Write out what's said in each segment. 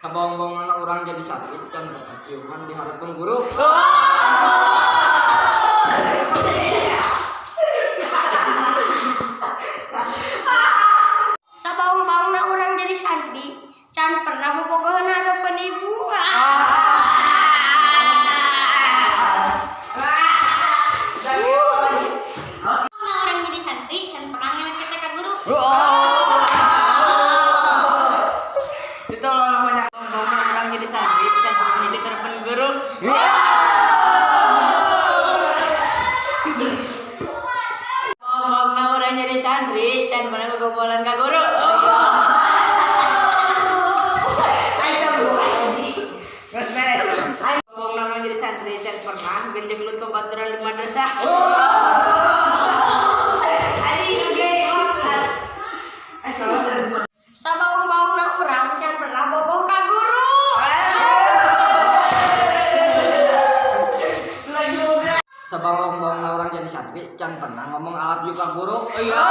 Sabaong-baongna urang jadi santri can pernah ciuman di hareupeun guru. Sabaong-baongna urang jadi santri can pernah bobogohan hareupeun ibu. Nah, urang jadi santri can pernah ngelek ka guru. Itu loh namanya. Baongna urang jadi santri can pernah itu hareupeun guru. Baongna urang jadi santri can pernah gogombolan ka guru. Geus beres. Baongna urang jadi santri can pernah genjenglut ka baturan di madrasah. Anjing ngegek. Eh, salah salah. Sabaong-baongna urang can pernah bogoh ka guru. Lagi juga. Sabaong-baongna urang jadi santri can pernah ngomong I love you ka guru. Iya.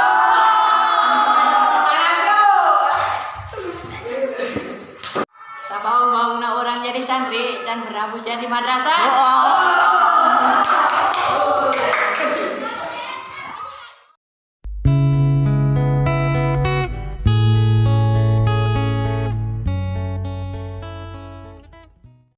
Sabaong-baongna urang jadi santri can pernah busian di madrasah.